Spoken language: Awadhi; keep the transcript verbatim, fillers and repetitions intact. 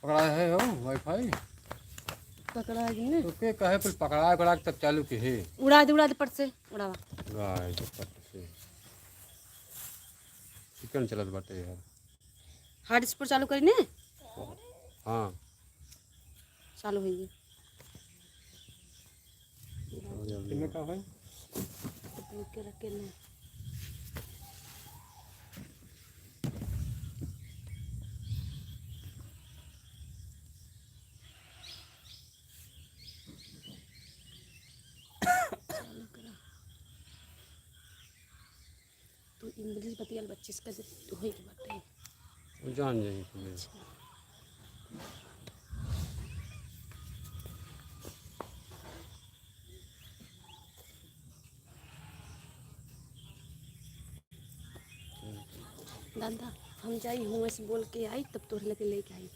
पकड़ा है हो WiFi? पकड़ा है कि नहीं? तो के कहे फिर पकड़ा, पकड़ा के तब चालू के है। उड़ा दे, उड़ा दे पट से, उड़ावा। उड़ा दे पट से। चिकन चलत बाटे यार। Hotspot चालू करी ने? हाँ। चालू होइए। कितने का है? तो के रखे ने। चालू करा। तू English बतियाल बच्चीस का जब होई के बाटे। वो जान जाई तुम्हें। अच्छा। दादा, हम जाई, हुआं से बोल के आई, तब तोहरे लगे लेके आई।